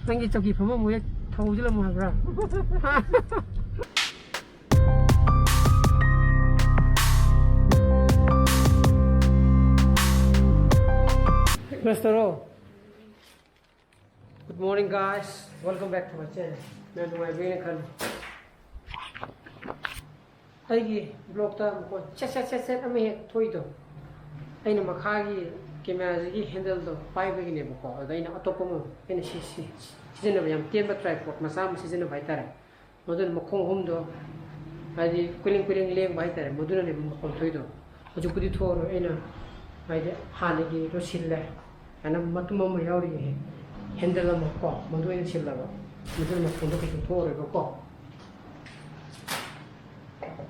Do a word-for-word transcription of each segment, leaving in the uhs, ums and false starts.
ꯅꯪꯒꯤ ꯆꯧꯀꯤ ꯐꯝꯐꯝ ꯍꯦꯛ ꯊꯧꯖꯤꯜꯂꯝꯃꯨ ꯍꯥꯏꯕ꯭ꯔꯥ? Brush ꯇꯧꯔꯣ꯫ Good morning, guys. Welcome back to my channel. ꯃꯌꯥꯝ ꯅꯨꯡꯉꯥꯏꯕꯤꯔꯦꯅ ꯈꯜꯂꯤ꯫ ꯑꯩꯒꯤ vlogꯇ ꯃꯈꯣꯟ ꯁꯦꯠ ꯁꯦꯠ ꯁꯦꯠ ꯁꯦꯠ ꯑꯃ ꯍꯦꯛ ꯊꯣꯛꯏꯗꯣ, ꯑꯩꯅ ꯃꯈꯥꯒꯤ cameraꯁꯤꯒꯤ handleꯗꯣ ꯄꯥꯏꯕꯒꯤꯅꯦꯕꯀꯣ꯫ ꯑꯗ ꯑꯩꯅ ꯑꯇꯣꯞꯄ ꯑꯃ, ꯑꯩꯅ ꯁꯤ, ꯁꯤ ꯁꯤꯖꯤꯟꯅꯕ, ꯌꯥꯝ ꯇꯦꯟꯕ tripod ꯃꯆꯥ ꯑꯃ ꯁꯤꯖꯤꯟꯅꯕ ꯍꯥꯏꯇꯥꯔꯦ꯫ ꯃꯗꯨꯅ ꯃꯈꯣꯡ ꯑꯍꯨꯝꯗꯣ, ꯍꯥꯏꯗꯤ ꯀꯨꯂꯤꯡ ꯀꯨꯂꯤꯡ ꯂꯦꯡꯕ ꯍꯥꯏꯇꯥꯔꯦ, ꯃꯗꯨꯅꯅꯦꯕ ꯃꯈꯣꯟ ꯊꯣꯛꯏꯗꯣ꯫ ꯍꯧꯖꯤꯛꯄꯨꯗꯤ ꯊꯣꯛꯑꯔꯣꯏ, ꯑꯩꯅ ꯍꯥꯏꯗꯤ ꯍꯥꯟꯅꯒꯤꯗꯣ ꯁꯤꯜꯂꯦ꯫ ꯍꯥꯏꯅ ꯃꯇꯨꯝ ꯑꯃ ꯌꯥꯎꯔꯤꯌꯦ, handle ꯑꯃ ꯀꯣ, ꯃꯗꯨ ꯑꯣꯏꯅ ꯁꯤꯜꯂꯕ꯫ ꯃꯗꯨꯅ ꯃꯈꯣꯟꯗꯣ ꯀꯩꯁꯨ ꯊꯣꯛꯑꯔꯣꯏꯕꯀꯣ꯫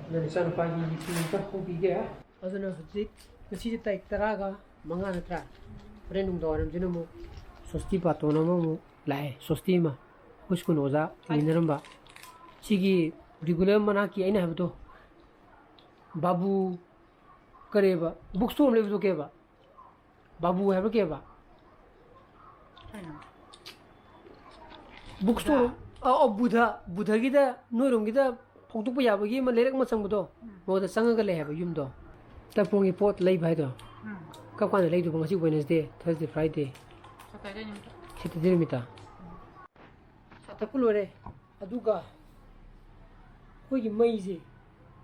ꯑꯗꯨꯅ ꯏꯆꯥꯅꯨꯄꯥꯒꯤ ꯌꯦꯇꯨꯝ ꯑꯝꯇ ꯍꯧꯕꯤꯒꯦ꯫ ꯑꯗꯨꯅ ꯍꯧꯖꯤꯛ, ꯉꯁꯤꯁꯦ ꯇꯥꯔꯤꯛ ꯇꯔꯥꯒ ꯃꯉꯥ ꯅꯠꯇ꯭ꯔꯥ? ꯍꯣꯔꯦꯟ ꯅꯨꯡꯗꯥꯡ ꯋꯥꯏꯔꯝꯁꯤꯅ ꯑꯃꯨꯛ ꯁ꯭ꯋꯁꯇꯤ ꯕꯥꯇꯣꯟ ꯑꯃꯃꯨꯛ ꯂꯥꯛꯑꯦ꯫ ꯁ꯭ꯋꯁꯇꯤ ꯑꯃ ꯑꯩꯈꯣꯏ ꯁ꯭ꯀꯨꯜ ꯑꯣꯖꯥ ꯑꯣꯏꯃꯤꯟꯅꯔꯝꯕ꯫ ꯁꯤꯒꯤ regular ꯃꯅꯥꯛꯀꯤ ꯑꯩꯅ ꯍꯥꯏꯕꯗꯣ, ꯕꯥꯕꯨ ꯀꯔꯤꯕ, book store ꯑꯃ ꯂꯩꯕꯗꯣ ꯀꯩꯕ? ꯕꯥꯕꯨ ꯍꯥꯏꯕ꯭ꯔꯥ ꯀꯩꯕ? ꯀꯩꯅꯣ? Book store꯫ ꯑ, ꯑ, ꯕꯨꯙ, ꯕꯨꯙꯒꯤꯗ, ꯅꯣꯏꯔꯣꯝꯒꯤꯗ ꯐꯥꯎꯗꯣꯛꯄ ꯌꯥꯕꯒꯤ ꯑꯃ ꯂꯩꯔꯛ ꯑꯃ ꯆꯪꯕꯗꯣ, ꯎꯝ꯫ ꯃꯉꯣꯟꯗ ꯆꯪꯉꯒ ꯂꯩ ꯍꯥꯏꯕ ꯌꯨꯝꯗꯣ꯫ ꯇꯔꯄꯣꯟꯒꯤ ꯄꯣꯠ ꯂꯩꯕ ꯍꯥꯏꯗꯣ꯫ ꯎꯝ꯫ ꯀꯔꯝ ꯀꯥꯟꯗ ꯂꯩꯗꯣꯏꯕ? ꯉꯁꯤ Wednesday, Thursday, Friday? Saturday ꯅꯨꯃꯤꯠꯇ꯫ Saturday ꯅꯨꯃꯤꯠꯇ? ꯆꯥꯊꯛꯄ ꯂꯣꯏꯔꯦ꯫ ꯑꯗꯨꯒ ꯑꯩꯈꯣꯏꯒꯤ ꯃꯩꯁꯦ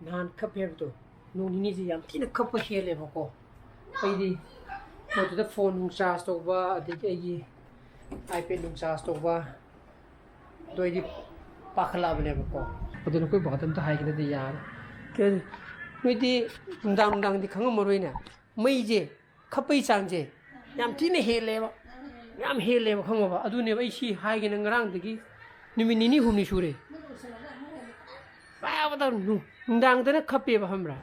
ꯅꯍꯥꯟ ꯈꯞꯄꯦ ꯍꯥꯏꯕꯗꯣ, ꯅꯣꯡ ꯅꯤꯅꯤꯁꯦ ꯌꯥꯝ ꯊꯤꯅ ꯈꯞꯄ ꯍꯦꯜꯂꯦꯕꯀꯣ꯫ ꯑꯩꯗꯤ ꯃꯗꯨꯗ phone ꯅꯨꯡ charge ꯇꯧꯕ, ꯑꯗꯒꯤ ꯑꯩꯒꯤ iPad ꯅꯨꯡ charge ꯇꯧꯕ, ꯑꯗꯣ ꯑꯩꯗꯤ ꯄꯥꯈꯠꯂꯛꯑꯕꯅꯦꯕꯀꯣ꯫ ꯑꯗꯨꯅ ꯑꯩꯈꯣꯏ ꯕꯥꯗ ꯑꯝꯇ ꯍꯥꯏꯒꯦꯅꯗꯤ ꯌꯥꯔꯦ꯫ ꯀꯩ ꯍꯥꯏꯅꯤ? ꯅꯣꯏꯗꯤ ꯅꯨꯡꯗꯥꯡ ꯅꯨꯡꯗꯥꯡꯗꯤ ꯈꯪꯉꯝꯃꯔꯣꯏꯅꯦ꯫ ꯃꯩꯁꯦ ꯈꯞꯄꯩ ꯆꯥꯡꯁꯦ ꯌꯥꯝ ꯊꯤꯅ ꯍꯦꯜꯂꯦꯕ꯫ ꯌꯥꯝ ꯍꯦꯜꯂꯦꯕ, ꯈꯪꯉꯕ? ꯑꯗꯨꯅꯦꯕ ꯑꯩ ꯁꯤ ꯍꯥꯏꯒꯦꯅ ꯉꯔꯥꯡꯗꯒꯤ ꯅꯨꯃꯤꯠ ꯅꯤꯅꯤ ꯍꯨꯝꯅꯤ ꯁꯨꯔꯦ꯫ ꯄꯥꯕꯗ ꯅꯨꯡ-, ꯅꯨꯡꯗꯥꯡꯗꯅ ꯈꯞꯄꯦꯕ, ꯈꯪꯕ꯭ꯔꯥ?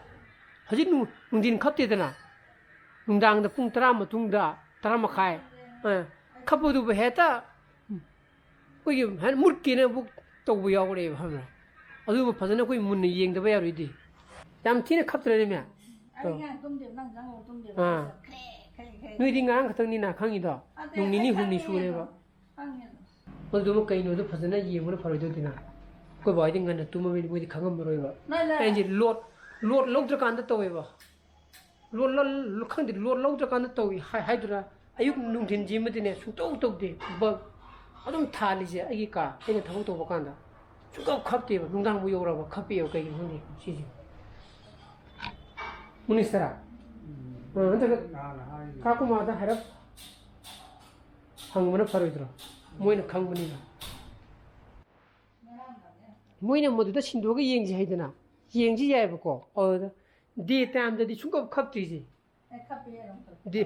ꯍꯧꯖꯤꯛ ꯅꯨꯡ-, ꯅꯨꯡꯊꯤꯟ ꯈꯞꯇꯦꯗꯅ꯫ ꯅꯨꯡꯗꯥꯡꯗ ꯄꯨꯡ ꯇꯔꯥ ꯃꯇꯨꯡꯗ, ꯇꯔꯥ ꯃꯈꯥꯏ, ꯑ, ꯈꯞꯄꯗꯨꯕꯨ ꯍꯦꯛꯇ ꯑꯩꯈꯣꯏꯒꯤ ꯍꯦꯛ ꯃꯨꯠꯀꯦꯅ ꯑꯃꯨꯛ ꯇꯧꯕ ꯌꯥꯎꯔꯛꯑꯦꯕ, ꯈꯪꯕ꯭ꯔꯥ? ꯑꯗꯨꯕꯨ ꯐꯖꯅ ꯑꯩꯈꯣꯏ ꯃꯨꯟꯅ ꯌꯦꯡꯗꯕ ꯌꯥꯔꯣꯏꯗꯤ꯫ ꯌꯥꯝ ꯊꯤꯅ ꯈꯞꯇ꯭ꯔꯅꯦ, ꯃꯦꯝ? ꯑꯩ ꯉꯔꯥꯡ ꯇꯨꯝꯗꯦꯕ, ꯅꯪ ꯆꯪꯉꯒ ꯇꯨꯝꯗꯦꯕ꯫ ꯑꯥ꯫ ꯈ꯭ꯔꯦ, ꯈ꯭ꯔꯦ, ꯈ꯭ꯔꯦ, ꯅꯣꯏꯗꯤ ꯈ꯭ꯔꯦ꯫ ꯉꯔꯥꯡ ꯈꯛꯇꯪꯅꯤꯅ ꯈꯪꯉꯤꯗꯣ꯫ ꯑꯗꯨ ꯅꯨꯡ ꯅꯤꯅꯤ ꯑꯩ ꯍꯨꯝꯅꯤ ꯈꯪꯉꯦ ꯁꯨꯔꯦꯕ꯫ ꯑꯗꯣ꯫ ꯈꯪꯉꯦ ꯑꯗꯣ꯫ ꯃꯗꯨꯃ ꯀꯩꯅꯣꯗꯣ ꯐꯖꯅ ꯌꯦꯡꯕꯅ ꯐꯔꯣꯏꯗꯣꯏꯗꯤꯅ꯫ ꯑꯩꯈꯣꯏ ꯕꯥꯍꯣꯏꯗꯤ ꯉꯟꯅ ꯇꯨꯝꯃꯕꯅꯤꯅ ꯃꯣꯏꯗꯤ ꯈꯪꯉꯝꯃꯔꯣꯏꯕ꯫ ꯅꯥꯏ, ꯅꯥꯏ꯫ ꯑꯩꯁꯦ ꯂꯣꯗ, ꯂꯣꯗ ꯂꯧꯗ꯭ꯔꯀꯥꯟꯗ ꯇꯧꯋꯦꯕ꯫ ꯂꯣꯗ ꯂꯧ-, ꯈꯪꯗꯦ, ꯂꯣꯗ ꯂꯧꯗ꯭ꯔꯀꯥꯟꯗ ꯇꯧꯏ ꯍꯥꯏ-, ꯍꯥꯏꯗꯨꯔꯥ? ꯑꯌꯨꯛ ꯅꯨꯡꯊꯤꯟꯁꯤꯃꯗꯤꯅꯦ ꯁꯨꯡꯇꯧ ꯇꯧꯗꯦ꯫ ꯕꯜꯕ ꯑꯗꯨꯝ ꯊꯥꯜꯂꯤꯁꯦ ꯑꯩꯒꯤ ꯀꯥ, ꯑꯩꯅ ꯊꯕꯛ ꯇꯧꯕ ꯀꯥꯟꯗ꯫ ꯁꯨꯡꯈꯞ ꯈꯞꯇꯦꯕ꯫ ꯅꯨꯡꯗꯥꯡꯕꯨ ꯌꯧꯔꯕ ꯈꯞꯄꯦꯕ꯫ ꯀꯩꯒꯤꯅꯣ ꯈꯪꯗꯦ ꯁꯤꯁꯦ꯫ ꯃꯨꯅꯤꯁꯇꯔꯥ? ꯑ, ꯅꯠꯇ꯭ꯔꯒ ꯅꯍꯥꯟ ꯍꯥꯏ꯫ ꯀꯥꯀꯨꯃꯥꯗ ꯍꯥꯏꯔꯞ ꯍꯪꯕꯅ ꯐꯔꯣꯏꯗ꯭ꯔꯣ? ꯃꯣꯏꯅ ꯈꯪꯕꯅꯤꯅ꯫ ꯃꯣꯏꯅ ꯃꯗꯨꯗ ꯁꯤꯟꯗꯣꯛꯑꯒ ꯌꯦꯡꯁꯤ ꯍꯥꯏꯗꯅ, ꯌꯦꯡꯁꯤ ꯌꯥꯏꯕꯀꯣ꯫ ꯑꯗꯨꯗ ꯗꯦ ꯇꯥꯏꯝꯗꯗꯤ ꯁꯨꯡꯈꯞ ꯈꯞꯇ꯭ꯔꯤꯁꯦ꯫ ꯑꯦ, ꯈꯞꯄꯦ ꯑꯗꯨꯝ ꯈꯞꯄꯦ꯫ ꯗꯦ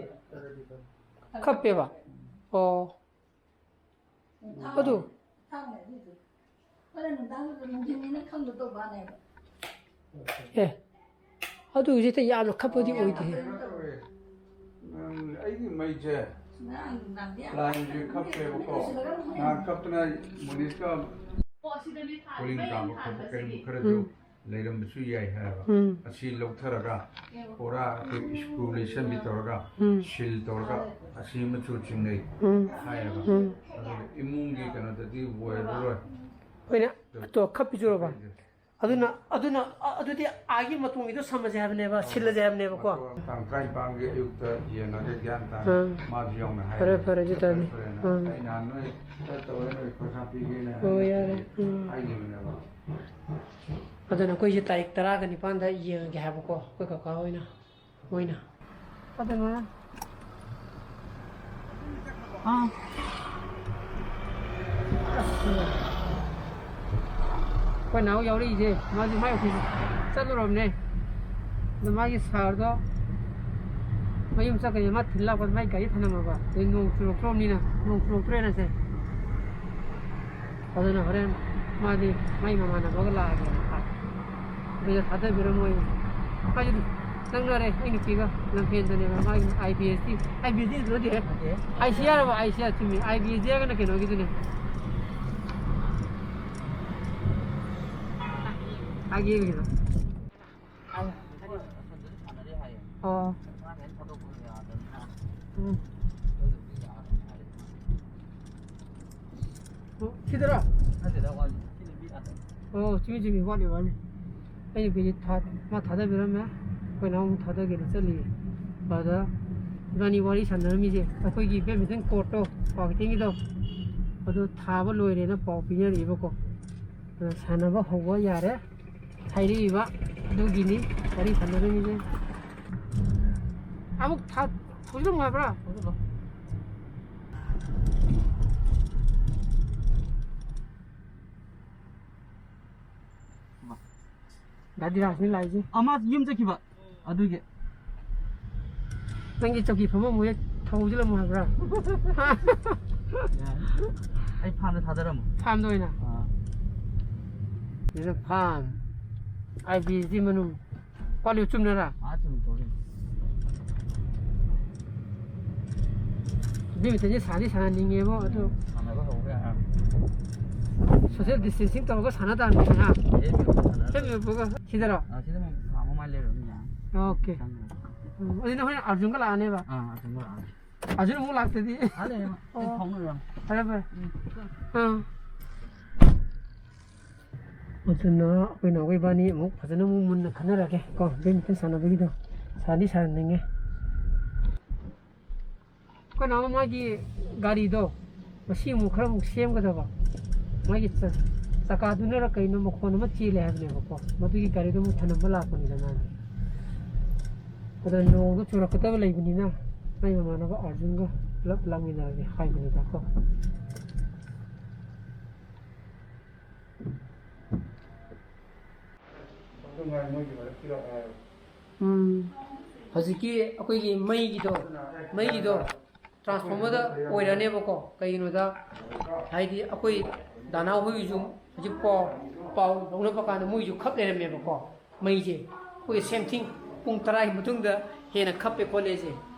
ꯈꯞꯄꯦꯕ? ꯑꯣ꯫ ꯎꯝ, ꯑꯗꯨ ꯊꯥꯡꯅꯦ ꯑꯗꯨꯏꯗꯨ꯫ ꯍꯣꯔꯦꯟ ꯅꯨꯡꯗꯥꯡꯗꯨꯗ ꯅꯨꯡꯊꯤꯟꯅꯤꯅ ꯈꯪꯗ ꯇꯧꯕꯅꯦꯕ꯫ ꯑꯦ, ꯑꯗꯨ ꯍꯧꯖꯤꯛꯇ ꯌꯥꯝꯅ ꯈꯞꯄꯗꯤ ꯑꯣꯏꯗꯦ꯫ ꯀꯩꯅꯣ ꯇꯧꯔꯦ꯫ ꯅꯪ, ꯑꯩꯒꯤ ꯃꯩꯁꯦ ꯉꯔꯥꯡ ꯅꯨꯡꯗꯥꯡꯗꯤ ꯌꯥꯝ ꯂꯥꯏꯟꯁꯦ ꯈꯞꯄꯦꯕꯀꯣ꯫ ꯉꯥꯏꯍꯥꯛ ꯈꯞꯇꯅ ꯃꯨꯅꯤꯁꯀ ꯀꯣꯂꯤꯡ ꯀꯥꯝꯕ ꯈꯣꯠꯄ ꯀꯔꯤꯒꯨꯝꯕ ꯈꯔꯁꯨ ꯎꯝ꯫ ꯂꯩꯔꯝꯕꯁꯨ ꯌꯥꯏ ꯍꯥꯏꯕ꯫ ꯎꯝ꯫ ꯑꯁꯤ ꯂꯧꯊꯔꯒ ꯄꯨꯔꯥ ꯑꯩꯈꯣꯏ ꯁ꯭ꯀ꯭ꯔꯨ ꯂꯩꯁꯟꯕꯤ ꯇꯧꯔꯒ ꯎꯝ꯫ ꯁꯤꯜ ꯇꯧꯔꯒ ꯑꯁꯤ ꯑꯃꯁꯨ ꯆꯤꯡꯅꯩ ꯎꯝ꯫ ꯍꯥꯏꯌꯦꯕ꯫ ꯎꯝ꯫ ꯑꯗꯨꯒ ꯏꯃꯨꯡꯒꯤ ꯀꯩꯅꯣꯗꯗꯤ ꯑꯣꯏꯔꯔꯣꯏ꯫ ꯍꯣꯏꯅꯦ, ꯑꯗꯣ ꯈꯞꯄꯤꯁꯨꯔꯕ? ꯑꯗꯨꯅ, ꯑꯗꯨꯅ, ꯑ-, ꯑꯗꯨꯗꯤ ꯑꯥꯒꯤ ꯃꯇꯣꯟꯒꯤꯗꯣ ꯁꯝꯃꯁꯦ ꯍꯥꯏꯕꯅꯦꯕ, ꯁꯤꯜꯂꯁꯦ ꯍꯥꯏꯕꯅꯦꯕꯀꯣ꯫ ꯃꯇꯣꯟ ꯇꯥꯡ ꯇꯔꯥꯅꯤꯄꯥꯟꯒꯤ ꯑꯌꯨꯛꯇ ꯌꯦꯡꯉꯒ ꯒ꯭ꯌꯥꯟ ꯇꯥꯅ ꯑꯥ꯫ ꯃꯥꯁꯨ ꯌꯥꯎꯅ ꯍꯥꯏꯔꯦ꯫ ꯐꯔꯦ, ꯐꯔꯦ, ꯑꯗꯨ ꯇꯥꯔꯗꯤ꯫ ꯐꯔꯦꯅ꯫ ꯑꯥ꯫ ꯑꯩ ꯅꯍꯥꯟ ꯅꯣꯏ ꯈꯔ ꯇꯧꯔꯦ, ꯅꯣꯏ ꯈꯣꯔꯁꯥ ꯄꯤꯒꯦꯅ ꯑꯣ, ꯌꯥꯔꯦ꯫ ꯎꯝ꯫ ꯍꯥꯏꯈꯤꯕꯅꯦꯕ꯫ ꯑꯗꯨꯅ ꯑꯩꯈꯣꯏꯁꯦ ꯇꯥꯔꯤꯛ ꯇꯔꯥꯒ ꯅꯤꯄꯥꯟꯗ ꯌꯦꯡꯉꯒꯦ ꯍꯥꯏꯕꯀꯣ, ꯑꯩꯈꯣꯏ ꯀꯀꯥ ꯍꯣꯏꯅ꯫ ꯃꯣꯏꯅ꯫ ꯑꯗꯨꯅ꯫ ꯑꯥ꯫ ꯑꯁ꯫ ꯑꯩꯈꯣꯏ ꯅꯥꯎ ꯌꯥꯎꯔꯛꯏꯁꯦ, ꯃꯥꯁꯨ ꯃꯥꯏ ꯑꯣꯐꯤꯁ ꯆꯠꯂꯨꯔꯕꯅꯦ꯫ ꯑꯗꯣ ꯃꯥꯒꯤ ꯁꯥꯔꯗꯣ ꯃꯌꯨꯝ ꯆꯠꯀꯅꯤ, ꯃꯥ ꯊꯤꯜ ꯂꯥꯛꯄꯗ ꯃꯥꯏ ꯒꯥꯔꯤ ꯊꯅꯝꯃꯕ꯫ ꯑꯗꯩ ꯅꯣꯡ ꯆꯨꯔꯛꯇ꯭ꯔꯕꯅꯤꯅ, ꯅꯣꯡ ꯆꯨꯔꯛꯇ꯭ꯔꯦꯅ ꯁꯦ꯫ ꯑꯗꯨꯅ ꯍꯣꯔꯦꯟ ꯃꯥꯗꯤ ꯃꯥꯏ ꯃꯃꯥꯟꯅꯕꯒ ꯂꯥꯛꯑꯒꯦꯅ ꯍꯥꯏ꯫ ꯑꯗꯨꯗ ꯊꯥꯗꯕꯤꯔꯝꯃꯣꯏ꯫ ꯃꯥꯁꯨ ꯅꯛꯅꯔꯦ, ꯑꯩ ꯅꯨꯄꯤꯒ ꯂꯝꯐꯦꯟꯗꯅꯦꯕ꯫ ꯃꯥꯒꯤ ꯑꯥꯏ ꯕꯤ ꯑꯦꯁ ꯇꯤ, ꯑꯥꯏ ꯕꯤ ꯑꯦꯁ ꯇꯤ ꯅꯠꯇꯦꯍꯦ꯫ ꯅꯠꯇꯦ꯫ ꯑꯥꯏ ꯁꯤ ꯑꯥꯔ ꯍꯥꯏꯕ, ꯑꯥꯏ ꯁꯤ ꯑꯥꯔ ꯆꯨꯝꯃꯤ꯫ ꯑꯥꯏ ꯕꯤ ꯑꯦꯁ ꯇꯤ ꯍꯥꯏꯔꯒꯅ ꯀꯩꯅꯣꯒꯤꯗꯨꯅꯦ꯫ ꯑꯥꯏ꯫ ꯑꯣ꯫ ꯎꯝ꯫ ꯁꯤꯗꯔꯣ? ꯅꯠꯇꯦꯗ, ꯋꯥꯠꯂꯤ꯫ ꯁꯤꯗꯤ ꯃꯤ ꯑꯇꯩ꯫ ꯑꯣ, ꯆꯨꯝꯃꯤ, ꯆꯨꯝꯃꯤ, ꯋꯥꯠꯂꯤ, ꯋꯥꯠꯂꯤ꯫ ꯑꯩꯅ ꯕꯤꯖꯤꯠ ꯊꯥ-, ꯃꯥ ꯊꯥꯗꯕꯤꯔꯝꯃꯦ꯫ ꯑꯩꯈꯣꯏ ꯅꯍꯥꯟ ꯑꯃꯨꯛ ꯊꯥꯗꯒꯦꯅ ꯆꯠꯂꯤꯌꯦ꯫ ꯑꯗ ꯏꯕꯥꯅꯤ ꯋꯥꯔꯤ ꯁꯥꯟꯅꯔꯝꯃꯤꯁꯦ ꯑꯩꯈꯣꯏꯒꯤ badminton courtꯇꯣ, ꯀ꯭ꯋꯥꯀꯩꯊꯦꯜꯒꯤꯗꯣ, ꯑꯗꯨ ꯊꯥꯕ ꯂꯣꯏꯔꯦꯅ ꯄꯥꯎ ꯄꯤꯅꯔꯛꯏꯕꯀꯣ꯫ ꯑꯗ ꯁꯥꯟꯅꯕ ꯍꯧꯕ ꯌꯥꯔꯦ ꯍꯥꯏꯔꯛꯏꯕ, ꯑꯗꯨꯒꯤꯅꯤ ꯋꯥꯔꯤ ꯁꯥꯟꯅꯔꯝꯃꯤꯁꯦ꯫ ꯑꯃꯨꯛ ꯊꯥ-, ꯊꯧꯖꯤꯜꯂꯝꯃꯣ ꯍꯥꯏꯕ꯭ꯔꯥ? ꯊꯧꯖꯤꯜꯂꯣ꯫ ꯗꯥ ꯙꯤꯔꯥꯖꯅꯤ ꯂꯥꯛꯏꯁꯦ꯫ ꯑꯃ ꯌꯨꯝ ꯆꯠꯈꯤꯕ꯫ ꯑꯗꯨꯒꯤ꯫ ꯅꯪꯒꯤ ꯆꯧꯀꯤ ꯐꯝꯐꯝ ꯍꯦꯛ ꯊꯧꯖꯤꯜꯂꯝꯃꯣ ꯍꯥꯏꯕ꯭ꯔꯥ? ꯌꯥꯏ꯫ ꯑꯩ ꯐꯥꯝꯗ ꯊꯥꯗꯔꯝꯃꯣ꯫ ꯐꯥꯝꯗ ꯑꯣꯏꯅ? ꯑꯥ꯫ ꯁꯤꯗ ꯐꯥꯝ, ꯑꯥꯏ ꯕꯤ ꯑꯦꯁ ꯗꯤ ꯃꯅꯨꯡ꯫ ꯄꯥꯂꯤꯌꯨ ꯆꯨꯝꯅꯔꯥ? ꯑꯥ, ꯆꯨꯝꯅ ꯊꯧꯔꯤ꯫ ꯕꯦꯗꯃꯤꯟꯇꯟꯁꯦ ꯁꯥꯟꯗꯤ ꯁꯥꯟꯅꯅꯤꯡꯉꯦꯕꯣ, ꯑꯗꯨ ꯁꯥꯟꯅꯕ ꯍꯧꯕ ꯌꯥꯔꯦ꯫ Social distancing ꯇꯧꯔꯒ ꯁꯥꯟꯅ ꯇꯥꯔꯅꯤꯅꯦ, ꯍꯥ? ꯁꯤꯗꯩ ꯃꯦꯞꯄ ꯁꯥꯟꯅꯔ ꯁꯤꯗꯩ ꯃꯦꯞꯄꯒ ꯁꯤꯗꯔꯣ? ꯑꯥ, ꯁꯤꯗ ꯃꯦꯞꯄ ꯊꯥ ꯑꯃ ꯃꯥꯏ ꯂꯩꯔꯝꯅꯤ, ꯌꯥꯔꯅꯤ꯫ ꯑꯣꯀꯦ꯫ ꯆꯪꯉꯦ꯫ ꯎꯝ, ꯑꯗꯨꯗꯤ ꯅꯈꯣꯏꯅ ꯑꯥꯔꯖꯨꯟꯒ ꯂꯥꯛꯑꯅꯦꯕ? ꯑꯥ, ꯑꯥꯔꯖꯨꯟꯒ ꯂꯥꯛꯑꯅꯤ꯫ ꯑꯥꯔꯖꯨꯟ ꯑꯃꯨꯛ ꯂꯥꯛꯇꯗꯤ? ꯑꯥ, ꯂꯩꯔꯦ ꯃꯥ꯫ ꯑꯩ ꯑꯣ꯫ ꯐꯥꯎꯅꯔꯝꯃꯦ꯫ ꯐꯔꯦ, ꯐꯔꯦ꯫ ꯎꯝ꯫ ꯑꯥ꯫ ꯑꯗꯨꯅ ꯑꯩꯈꯣꯏ ꯅꯥꯎꯕ ꯏꯕꯥꯅꯤ ꯑꯃꯨꯛ ꯐꯖꯅ ꯑꯃꯨꯛ ꯃꯨꯟꯅ ꯈꯟꯅꯔꯒꯦ ꯀꯣ, badminton ꯁꯥꯟꯅꯕꯒꯤꯗꯣ꯫ ꯁꯥꯟꯗꯤ ꯁꯥꯟꯅꯅꯤꯡꯉꯦ꯫ ꯑꯩꯈꯣꯏ ꯅꯥꯎ ꯃꯥꯒꯤ ꯒꯥꯔꯤꯗꯣ ꯉꯁꯤ ꯑꯃꯨꯛ ꯈꯔ ꯑꯃꯨꯛ ꯁꯦꯝꯒꯗꯕ꯫ ꯃꯥꯒꯤ ꯆ-, ꯆꯀꯥꯗꯨꯅꯔ ꯀꯩꯅꯣ ꯃꯈꯣꯟ ꯑꯃ ꯆꯦꯜꯂꯦ ꯍꯥꯏꯕꯅꯦꯕꯀꯣ꯫ ꯃꯗꯨꯒꯤ ꯒꯥꯔꯤꯗꯣ ꯑꯃꯨꯛ ꯊꯅꯝꯕ ꯂꯥꯛꯄꯅꯤꯗ ꯃꯥꯅ꯫ ꯑꯗ ꯅꯣꯡꯗꯣ ꯆꯨꯔꯛꯀꯗꯕ ꯂꯩꯕꯅꯤꯅ ꯑꯩ ꯃꯃꯥꯟꯅꯕ ꯑꯥꯔꯖꯨꯟꯒ ꯄꯨꯂꯞ ꯂꯥꯛꯃꯤꯟꯅꯔꯒꯦ ꯍꯥꯏꯕꯅꯤꯗꯀꯣ꯫ ꯎꯝ꯫ ꯍꯧꯖꯤꯛꯀꯤ ꯑꯩꯈꯣꯏꯒꯤ ꯃꯩꯒꯤꯗꯣ, ꯃꯩꯒꯤꯗꯣ transformerꯗ ꯑꯣꯏꯔꯅꯦꯕꯀꯣ꯫ ꯀꯩꯒꯤꯅꯣꯗ, ꯍꯥꯏꯗꯤ ꯑꯩꯈꯣꯏ ꯗꯥꯅꯥ ꯍꯣꯏꯒꯤꯁꯨ ꯍꯧꯖꯤꯛ ꯄꯥꯎ, ꯄꯥꯎ ꯂꯧꯅꯕ ꯀꯥꯟꯗ ꯃꯣꯏꯁꯨ ꯈꯞ ꯂꯩꯔꯝꯃꯦꯕꯀꯣ꯫ ꯃꯩꯁꯦ ꯑꯩꯈꯣꯏ same thing ꯄꯨꯡ ꯇꯔꯥꯒꯤ ꯃꯇꯨꯡꯗ ꯍꯦꯟꯅ ꯈꯞꯄꯦ ꯈꯣꯠꯂꯦꯁꯦ꯫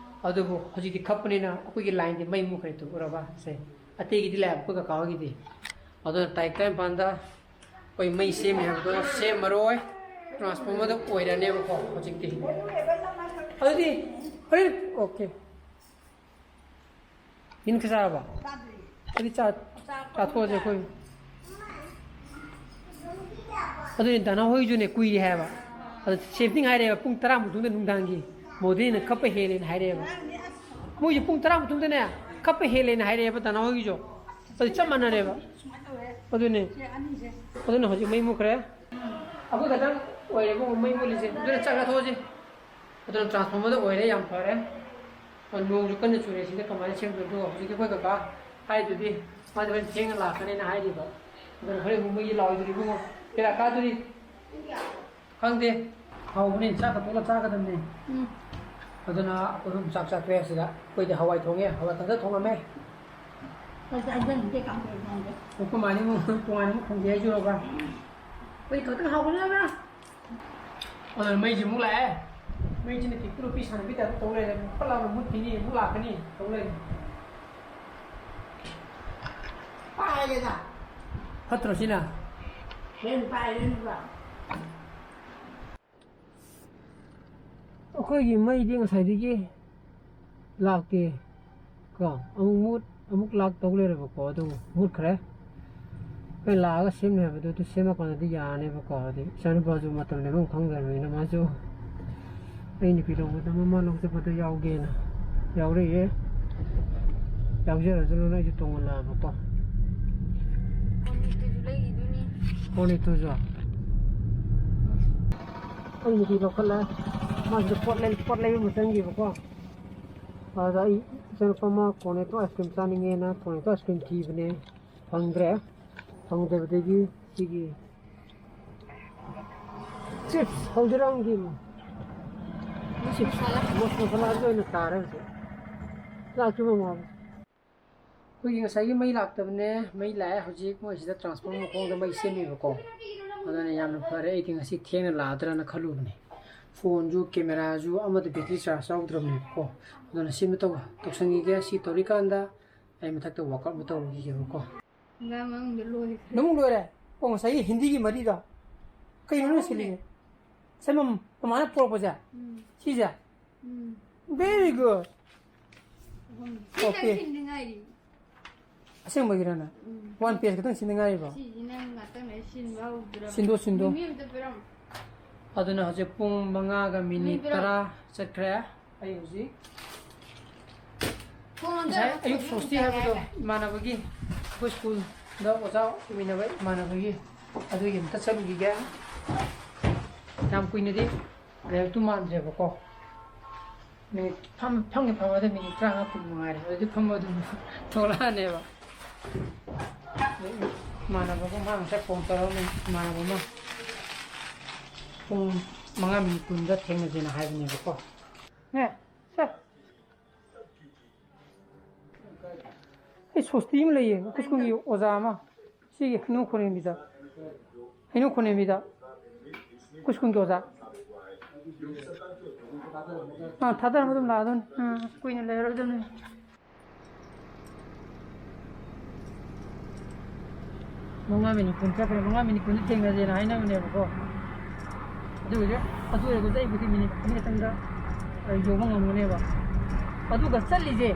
ꯑꯗꯨꯕꯨ ꯍꯧꯖꯤꯛꯇꯤ ꯈꯞꯄꯅꯤꯅ ꯑꯩꯈꯣꯏꯒꯤ lineꯗꯤ ꯃꯩ ꯃꯨꯠꯈ꯭ꯔꯦ ꯇꯨ, ꯎꯔꯕ? ꯁꯦ, ꯑꯇꯩꯒꯤꯗꯤ ꯂꯥꯛꯑꯦ ꯑꯩꯈꯣꯏ ꯀꯀꯥ ꯍꯣꯏꯒꯤꯗꯤ꯫ ꯑꯗꯨꯅ ꯇꯥꯔꯤꯛ ꯇꯔꯥꯅꯤꯄꯥꯟꯗ ꯑꯩꯈꯣꯏ ꯃꯩ ꯁꯦꯝꯃꯦ ꯍꯥꯏꯕꯗꯣ ꯁꯦꯝꯃꯔꯣꯏ, transformerꯗ ꯑꯣꯏꯔꯅꯦꯕꯀꯣ ꯍꯧꯖꯤꯛꯇꯤ꯫ ꯑꯗꯨꯗꯤ ꯍꯣꯔꯦꯟ, okay꯫ ꯌꯦꯟ ꯈꯔ ꯆꯥꯔꯕꯣ? ꯆꯥꯗ꯭ꯔꯤ꯫ ꯑꯗꯨꯗꯤ ꯆꯥ-, ꯆꯥꯊꯣꯛꯑꯁꯦ ꯑꯩꯈꯣꯏ꯫ ꯑꯗꯨꯅꯤ ꯗꯥꯅꯥ ꯍꯣꯏꯁꯨꯅꯦ ꯀꯨꯏꯔꯦ ꯍꯥꯏꯕ꯫ ꯑꯗꯨ ꯁꯦꯝ ꯊꯤꯡ ꯍꯥꯏꯔꯛꯑꯦꯕ, ꯄꯨꯡ ꯇꯔꯥ ꯃꯇꯨꯡꯗ ꯅꯨꯡꯗꯥꯡꯒꯤ ꯕꯣꯗꯤꯅ ꯀꯞꯄ ꯍꯦꯜꯂꯦꯅ ꯍꯥꯏꯔꯛꯑꯦꯕ꯫ ꯃꯣꯏꯁꯨ ꯄꯨꯡ ꯇꯔꯥ ꯃꯇꯨꯡꯗꯅꯦ ꯀꯞꯄ ꯍꯦꯜꯂꯦꯅ ꯍꯥꯏꯔꯛꯑꯦꯕ ꯗꯥꯅꯥ ꯍꯣꯏꯒꯤꯁꯨ꯫ ꯑꯗꯨ ꯆꯞ ꯃꯥꯟꯅꯔꯦꯕ꯫ ꯑꯗꯨꯅꯦ꯫ ꯑꯗꯨꯅ ꯍꯧꯖꯤꯛ ꯃꯩ ꯃꯨꯠꯈ꯭ꯔꯦ꯫ ꯑꯩꯈꯣꯏ ꯈꯛꯇꯪ ꯑꯣꯏꯔꯦꯕ ꯃꯩ ꯃꯨꯠꯂꯤꯁꯦ꯫ ꯑꯗꯨꯅ ꯆꯥꯛ ꯆꯥꯊꯣꯛꯑꯁꯤ꯫ ꯑꯗꯨꯅ ꯇ꯭ꯔꯥꯟꯁꯐꯣꯔꯃꯔꯗ ꯑꯣꯏꯔꯦ, ꯌꯥꯝ ꯐꯔꯦ꯫ ꯅꯣꯡꯁꯨ ꯀꯟꯅ ꯆꯨꯔꯦ, ꯁꯤꯗ ꯀꯃꯥꯏꯅ ꯁꯦꯝꯗꯣꯏꯅꯣ? ꯍꯧꯖꯤꯛꯀꯤ ꯑꯩꯈꯣꯏ ꯀꯀꯥ ꯍꯥꯏꯗꯨꯗꯤ ꯃꯥꯗꯤ ꯍꯣꯔꯦꯟ ꯊꯦꯡꯅ ꯂꯥꯛꯀꯅꯦꯅ ꯍꯥꯏꯔꯤꯕ꯫ ꯑꯗꯨꯅ ꯍꯣꯔꯦꯟ ꯑꯃꯨꯛ ꯃꯩ ꯂꯥꯛꯑꯣꯏꯗꯣꯔꯤꯕꯣ? ꯀꯌꯥ ꯀꯥꯗꯣꯔꯤ? ꯈꯪꯗꯦ꯫ ꯍꯥꯎꯕꯅꯦ, ꯆꯥꯛꯀ ꯇꯣꯠꯂ ꯆꯥꯒꯗꯕꯅꯦ꯫ ꯎꯝ꯫ ꯑꯗꯨꯅ ꯑꯩꯈꯣꯏ ꯑꯍꯨꯝ ꯆꯥꯛ ꯆꯥꯊꯣꯛꯑꯦ ꯁꯤꯗ꯫ ꯑꯩꯈꯣꯏꯗꯤ ꯍꯋꯥꯏ ꯊꯣꯡꯉꯦ, ꯍꯋꯥꯏ ꯀꯟꯇꯛ ꯊꯣꯡꯉꯝꯃꯦ꯫ ꯑꯩꯈꯣꯏ ꯃꯥꯅꯤ ꯑꯃꯨꯛ ꯇꯣꯉꯥꯟꯅ ꯑꯃꯨꯛ ꯊꯣꯡꯒꯦ ꯍꯥꯏꯁꯤꯔꯣꯕ? ꯑꯩꯈꯣꯏ ꯈꯛꯇꯪ ꯍꯥꯎꯕꯅꯦꯕ꯫ ꯑꯗꯨꯅ ꯃꯩꯁꯤ ꯑꯃꯨꯛ ꯂꯥꯛꯑꯦ꯫ ꯃꯩꯁꯤꯅ ꯄꯤꯛꯇ꯭ꯔꯨ ꯄꯤ ꯁꯥꯟꯅꯕꯤ ꯇꯥꯏꯞꯇ ꯇꯧ ꯂꯩꯔꯦ꯫ ꯐꯠ ꯂꯥꯎꯅ ꯃꯨꯠꯈꯤꯅꯤ, ꯑꯃꯨꯛ ꯂꯥꯛꯀꯅꯤ ꯇꯧ ꯂꯩꯔꯦ꯫ ꯄꯥꯏꯔꯦꯗ꯫ ꯐꯠꯇ꯭ꯔꯣ ꯁꯤꯅ? ꯍꯦꯟ ꯄꯥꯏꯔꯦ ꯑꯃꯨꯛꯀ꯫ ꯑꯩꯈꯣꯏꯒꯤ ꯃꯩꯗꯤ ꯉꯁꯥꯏꯗꯒꯤ ꯂꯥꯛꯇꯦ꯫ ꯀꯣ, ꯑꯃꯨꯛ ꯃꯨꯠ, ꯑꯃꯨꯛ ꯂꯥꯛ ꯇꯧ ꯂꯩꯔꯦꯕꯀꯣ, ꯑꯗꯨ ꯃꯨꯠꯈ꯭ꯔꯦ꯫ ꯑꯩꯈꯣꯏ ꯂꯥꯛꯑꯒ ꯁꯦꯝꯅꯤ ꯍꯥꯏꯕꯗꯣ, ꯑꯗꯨ ꯁꯦꯝꯃꯀꯥꯟꯗꯗꯤ ꯌꯥꯔꯅꯦꯕꯀꯣ꯫ ꯍꯥꯏꯗꯤ ꯏꯆꯥꯅꯨꯄꯥꯁꯨ ꯃꯇꯝ ꯂꯦꯟꯐꯝ ꯈꯪꯗ꯭ꯔꯕꯅꯤꯅ, ꯃꯥꯁꯨ ꯑꯩ ꯅꯨꯄꯤ ꯂꯧꯕꯗ ꯃꯃꯥ ꯂꯧ ꯆꯠꯄꯗ ꯌꯥꯎꯒꯦꯅ ꯌꯥꯎꯔꯛꯑꯦ꯫ ꯌꯥꯎꯖꯔꯁꯅꯨꯅ ꯑꯩꯁꯨ ꯇꯣꯡꯍꯜꯂꯛꯑꯕꯀꯣ꯫ ꯀꯣꯔꯅꯦꯠꯇꯨꯁꯨ ꯂꯩꯈꯤꯗꯣꯏꯅꯤ꯫ ꯀꯣꯔꯅꯦꯠꯇꯨꯁꯨ꯫ ꯑꯩ ꯅꯨꯄꯤ ꯂꯧꯈꯠꯂꯦ꯫ ꯃꯥꯁꯤꯗ ꯄꯣꯠ ꯂꯩ-, ꯄꯣꯠ ꯂꯩꯕ ꯑꯃ ꯆꯪꯈꯤꯕꯀꯣ꯫ ꯑꯗꯨꯗ ꯑꯩ ꯏꯆꯥꯅꯨꯄꯥ ꯑꯃ ꯀꯣꯔꯅꯦꯠꯇꯣ ice cream ꯆꯥꯅꯤꯡꯉꯦꯅ ꯀꯣꯔꯅꯦꯠꯇꯣ ice cream ꯊꯤꯕꯅꯦ, ꯐꯪꯗ꯭ꯔꯦ꯫ ꯐꯪꯗꯕꯗꯒꯤ ꯁꯤꯒꯤ chips, ꯍꯜꯗꯤꯔꯥꯝꯒꯤ chips, ꯃꯁꯥꯂꯥ꯫ ꯃꯁꯥꯂꯥꯗ ꯑꯣꯏꯅ ꯇꯥꯔꯦ ꯍꯧꯖꯤꯛ꯫ ꯂꯥꯛꯇ꯭ꯔꯤꯕ ꯃꯥꯜꯂꯦ꯫ ꯑꯩꯈꯣꯏꯒꯤ ꯉꯁꯥꯏꯒꯤ ꯃꯩ ꯂꯥꯛꯇꯕꯅꯦ, ꯃꯩ ꯂꯥꯛꯑꯦ ꯍꯧꯖꯤꯛ꯫ ꯃꯣꯏ ꯁꯤꯗ transformer ꯃꯈꯣꯡꯗ ꯃꯩ ꯁꯦꯝꯃꯤꯕꯀꯣ꯫ ꯑꯗꯨꯅ ꯌꯥꯝꯅ ꯐꯔꯦ, ꯑꯩꯗꯤ ꯉꯁꯤ ꯊꯦꯡꯅ ꯂꯥꯛꯑꯗ꯭ꯔꯅ ꯈꯜꯂꯨꯕꯅꯦ꯫ ꯐꯣꯟꯁꯨ, ꯀꯦꯃꯦꯔꯥꯁꯨ ꯑꯃꯠꯇ battery charge ꯌꯥꯎꯗ꯭ꯔꯕꯅꯦꯕꯀꯣ꯫ ꯑꯗꯨꯅ ꯁꯤ ꯑꯃ ꯇꯧ-, ꯇꯧꯁꯟꯈꯤꯒꯦ꯫ ꯁꯤ ꯇꯧꯔꯤꯀꯥꯟꯗ ꯑꯩ ꯃꯊꯛꯇ workout ꯑꯃ ꯇꯧꯔꯨꯈꯤꯒꯦꯕꯀꯣ꯫ ꯍꯪꯒꯥꯝ ꯃꯅꯨꯡꯗ ꯂꯣꯏꯈ꯭ꯔꯦ꯫ ꯅꯃꯨꯛ ꯂꯣꯏꯔꯦ? ꯑꯣ, ꯉꯁꯥꯏꯒꯤ ꯍꯤꯟꯗꯤꯒꯤ ꯃꯔꯤꯗꯣ ꯀꯩꯅꯣ ꯅꯪ ꯁꯤꯜꯂꯤꯁꯦ? ꯁꯦ, ꯃꯝ-, ꯃꯃꯥꯅ ꯄꯨꯔꯛꯄꯁꯦ? ꯎꯝ꯫ ꯁꯤꯁꯦ? ꯎꯝ꯫ Very good. ꯑꯍꯨꯝ꯫ ꯁꯤ ꯑꯣꯀꯦ꯫ ꯅꯪ ꯁꯤꯟꯗ꯭ꯔꯤꯉꯥꯏꯗꯤ꯫ ꯑꯁꯦꯡꯕꯒꯤꯔꯅ? ꯎꯝ꯫ One page ꯈꯛꯇꯪ ꯁꯤꯟꯗ ꯉꯥꯏꯔꯤꯕꯣ? ꯁꯤꯁꯤ ꯅꯪ ꯉꯥꯛꯇꯪ ꯂꯩ ꯁꯤꯟꯕ ꯍꯧꯗ꯭ꯔꯕ꯫ ꯁꯤꯟꯗꯣ, ꯁꯤꯟꯗꯣ꯫ ꯃꯤ ꯑꯝꯇ ꯄꯤꯔꯝꯃꯣ꯫ ꯑꯗꯨꯅ ꯍꯧꯖꯤꯛ ꯄꯨꯡ ꯃꯉꯥꯒ ꯃꯤꯅꯤꯠ ꯃꯤ ꯄꯤꯔꯝꯃꯣ꯫ ꯇꯔꯥ ꯆꯠꯈ꯭ꯔꯦ꯫ ꯑꯩ ꯍꯧꯖꯤꯛ ꯄꯨꯡ ꯑꯝꯇ ꯉꯁꯥꯏ ꯑꯌꯨꯛ ꯁꯣꯁꯇꯤ ꯍꯥꯏꯕꯗꯣ, ꯏꯃꯥꯟꯅꯕꯒꯤ, ꯑꯩꯈꯣꯏ ꯁ꯭ꯀꯨꯜꯗ ꯑꯣꯖꯥ ꯑꯣꯏꯃꯤꯟꯅꯕ ꯏꯃꯥꯟꯅꯕꯒꯤ, ꯑꯗꯨꯒꯤ ꯑꯝꯇ ꯆꯠꯂꯨꯈꯤꯒꯦ꯫ ꯌꯥꯝ ꯀꯨꯏꯅꯗꯤ ꯂꯩꯔꯛꯇꯨ ꯃꯥꯟꯗ꯭ꯔꯦꯕꯀꯣ꯫ ꯃꯤꯅꯤꯠ ꯐꯝ-, ꯐꯝꯒꯦ ꯐꯝꯃꯗ ꯃꯤꯅꯤꯠ ꯇꯔꯥꯃꯉꯥ ꯀꯨꯟ ꯃꯉꯥꯏꯔꯦ꯫ ꯑꯗꯨꯗꯤ ꯐꯝꯃ ꯑꯗꯨꯝ ꯊꯣꯛꯂꯛꯑꯅꯦꯕ꯫ ꯏꯃꯥꯟꯅꯕꯒ ꯃꯥ ꯉꯁꯥꯏ ꯐꯣꯟ ꯇꯧꯔꯛꯑꯝꯃꯤ, ꯏꯃꯥꯟꯅꯕ ꯑꯃ꯫ ꯄꯨꯡ ꯃꯉꯥ ꯃꯤꯅꯤꯠ ꯀꯨꯟꯗ ꯊꯦꯡꯅꯁꯦꯅ ꯍꯥꯏꯕꯅꯦꯕꯀꯣ꯫ ꯅꯦ, ꯁꯦ꯫ ꯑꯩ ꯁꯣꯁꯇꯤ ꯑꯃ ꯂꯩꯌꯦ, ꯑꯩꯈꯣꯏ ꯁ꯭ꯀꯨꯜꯒꯤ ꯑꯣꯖꯥ ꯑꯃ꯫ ꯁꯤꯒꯤ ꯍꯩꯅꯧ ꯈꯣꯟꯅꯦꯝꯕꯤꯗ, ꯍꯩꯅꯧ ꯈꯣꯟꯅꯦꯝꯕꯤꯗ꯫ ꯑꯩꯈꯣꯏ ꯁ꯭ꯀꯨꯜꯒꯤ ꯑꯣꯖꯥ꯫ ꯑꯥ, ꯊꯥꯗꯔꯝꯃ ꯑꯗꯨꯝ ꯂꯥꯛꯑꯗꯧꯅꯤ꯫ ꯑꯥ, ꯀꯨꯏꯅ ꯂꯩꯔꯔꯣꯏꯗꯧꯅꯤ꯫ ꯃꯉꯥ ꯃꯤꯅꯤꯠ ꯀꯨꯟ ꯆꯠꯈ꯭ꯔꯦ꯫ ꯃꯉꯥ ꯃꯤꯅꯤꯠ ꯀꯨꯟꯗ ꯊꯦꯡꯅꯁꯦꯅ ꯍꯥꯏꯅꯕꯅꯦꯕꯀꯣ꯫ ꯑꯗꯨ ꯑꯣꯏꯔꯁꯨ, ꯑꯗꯨ ꯑꯣꯏꯔꯒꯁꯨ ꯑꯩꯕꯨꯗꯤ ꯃꯤꯅꯤꯠ ꯑꯅꯤ ꯈꯛꯇꯪꯗ ꯌꯧꯕ ꯉꯝꯒꯅꯦꯕ꯫ ꯑꯗꯨꯒ ꯆꯠꯂꯤꯁꯦ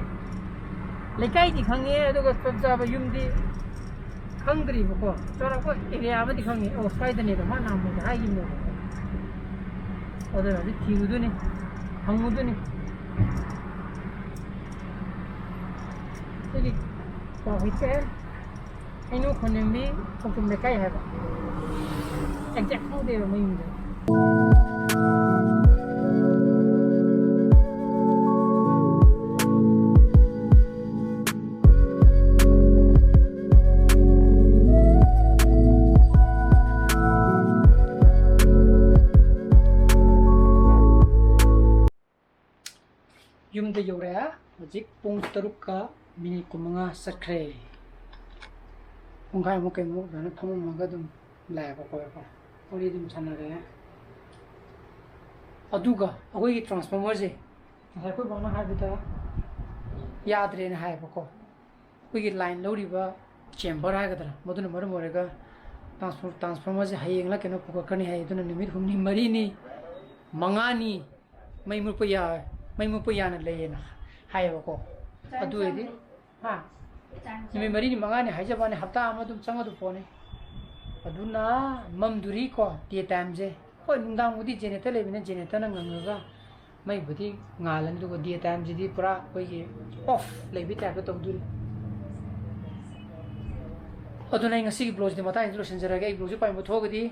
ꯂꯩꯀꯥꯏꯗꯤ ꯈꯪꯉꯦ, ꯑꯗꯨꯒ ꯆꯞ ꯆꯥꯕ ꯌꯨꯝꯗꯤ ꯈꯪꯗ꯭ꯔꯤꯕꯀꯣ꯫ ꯆꯥꯎꯔꯥꯛꯄ ꯑꯦꯔꯤꯌꯥ ꯑꯃꯗꯤ ꯈꯪꯉꯦ꯫ ꯑꯣ, ꯁ꯭ꯋꯥꯏꯗꯅꯦꯕ ꯃꯥ ꯅꯍꯥꯟꯃꯨꯛꯇ ꯍꯥꯏꯈꯤꯕꯅꯦꯕ꯫ ꯑꯗꯨꯅ ꯍꯧꯖꯤꯛ ꯊꯤꯔꯨꯗꯣꯏꯅꯤ, ꯍꯪꯉꯨꯗꯣꯏꯅꯤ꯫ ꯁꯤꯒꯤ ꯀ꯭ꯋꯥ ꯀꯩꯊꯦꯜ, ꯍꯩꯅꯧ ꯈꯣꯟꯅꯦꯝꯕꯤ, ꯈꯣꯡꯖꯣꯝ ꯂꯩꯀꯥꯏ ꯍꯥꯏꯕ꯫ ꯑꯦꯛꯖꯦꯛ ꯈꯪꯗꯦꯕ ꯃꯌꯨꯝꯗꯣ꯫ ꯌꯨꯝꯗ ꯌꯧꯔꯛꯑꯦ꯫ ꯍꯧꯖꯤꯛ ꯄꯨꯡ ꯇꯔꯨꯛꯀ ꯃꯤꯅꯤꯠ ꯀꯨꯟꯃꯉꯥ ꯆꯠꯈ꯭ꯔꯦ꯫ ꯄꯨꯡꯈꯥꯏꯃꯨꯛ ꯀꯩꯃꯨꯛ ꯑꯗꯨꯃꯥꯏꯅ ꯐꯝꯃꯝꯃꯒ ꯑꯗꯨꯝ ꯂꯥꯛꯑꯦꯕꯀꯣ, ꯋꯥꯔꯤ ꯑꯗꯨꯝ ꯁꯥꯟꯅꯔꯦ꯫ ꯑꯗꯨꯒ ꯑꯩꯈꯣꯏꯒꯤ ꯇ꯭ꯔꯥꯟꯁꯐꯣꯔꯃꯔꯁꯦ ꯉꯁꯥꯏ ꯑꯩꯈꯣꯏ ꯕꯥꯅ ꯍꯥꯏꯕꯗ ꯌꯥꯗ꯭ꯔꯦꯅ ꯍꯥꯏꯌꯦꯕꯀꯣ꯫ ꯑꯩꯈꯣꯏꯒꯤ ꯂꯥꯏꯟ ꯂꯧꯔꯤꯕ ꯆꯦꯝꯕꯔ ꯍꯥꯏꯒꯗ꯭ꯔꯥ, ꯃꯗꯨꯅ ꯃꯔꯝ ꯑꯣꯏꯔꯒ ꯇ꯭ꯔꯥꯟꯁꯐꯣꯔ-, ꯇ꯭ꯔꯥꯟꯁꯐꯣꯔꯃꯔꯁꯦ ꯍꯌꯦꯡꯂ ꯀꯩꯅꯣ ꯄꯨꯈꯠꯀꯅꯤ ꯍꯥꯏ꯫ ꯑꯗꯨꯅ ꯅꯨꯃꯤꯠ ꯍꯨꯝꯅꯤ, ꯃꯔꯤꯅꯤ, ꯃꯉꯥꯅꯤ ꯃꯩ ꯃꯨꯠꯄ ꯌꯥ-, ꯃꯩ ꯃꯨꯠꯄ ꯌꯥꯅ ꯂꯩꯌꯦꯅ ꯍꯥꯏꯌꯦꯕꯀꯣ꯫ ꯑꯗꯨ ꯑꯣꯏꯔꯗꯤ, ꯍꯥ? ꯅꯨꯃꯤꯠ ꯃꯔꯤꯅꯤ ꯃꯉꯥꯅꯤ ꯍꯥꯏꯖꯕ ꯋꯥꯅꯤ, ꯍꯞꯇꯥ ꯑꯃ ꯑꯗꯨꯝ ꯆꯪꯒꯗꯧ ꯄꯣꯠꯅꯤ꯫ ꯑꯗꯨꯅ ꯃꯝꯗꯨꯔꯤꯀꯣ, ꯗꯦ ꯇꯥꯏꯝꯁꯦ꯫ ꯍꯣꯏ, ꯅꯨꯡꯗꯥꯡꯕꯨꯗꯤ ꯖꯦꯅꯦꯇꯔ ꯂꯩꯕꯅꯤꯅ ꯖꯦꯅꯦꯇꯔꯅ ꯉꯪꯉꯒ ꯃꯩꯕꯨꯗꯤ ꯉꯥꯜꯂꯅꯤ, ꯑꯗꯨꯒ ꯗꯦ ꯇꯥꯏꯝꯁꯤꯗꯤ ꯄꯨꯔꯥ ꯑꯩꯈꯣꯏꯒꯤ ꯑꯣꯐ ꯂꯩꯕꯒꯤ ꯇꯥꯏꯞꯇ ꯇꯧꯗꯣꯔꯤ꯫ ꯑꯗꯨꯅ ꯑꯩ ꯉꯁꯤꯒꯤ ꯕ꯭ꯂꯣꯒꯁꯤꯗꯤ ꯃꯇꯥꯡꯁꯤꯗ ꯂꯣꯏꯁꯤꯟꯖꯔꯒꯦ꯫ ꯑꯩ ꯕ꯭ꯂꯣꯒꯁꯤ ꯄꯥꯝꯕ ꯊꯣꯛꯑꯒꯗꯤ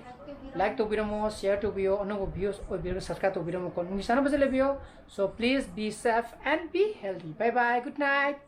ꯂꯥꯏꯛ ꯇꯧꯕꯤꯔꯝꯃꯣ, ꯁꯤꯌꯔ ꯇꯧꯕꯤꯌꯣ, ꯑꯅꯧꯕ ꯚ꯭ꯌꯨꯁ ꯑꯣꯏꯕꯤꯔꯒ ꯁꯕꯁꯀ꯭ꯔꯥꯏꯕ ꯇꯧꯕꯤꯔꯝꯃꯣꯀꯣ꯫ ꯅꯨꯡꯒꯤ ꯆꯥꯟꯅꯕꯁꯦ ꯂꯩꯕꯤꯌꯣ꯫ So please be safe and be healthy. Bye bye. Good night.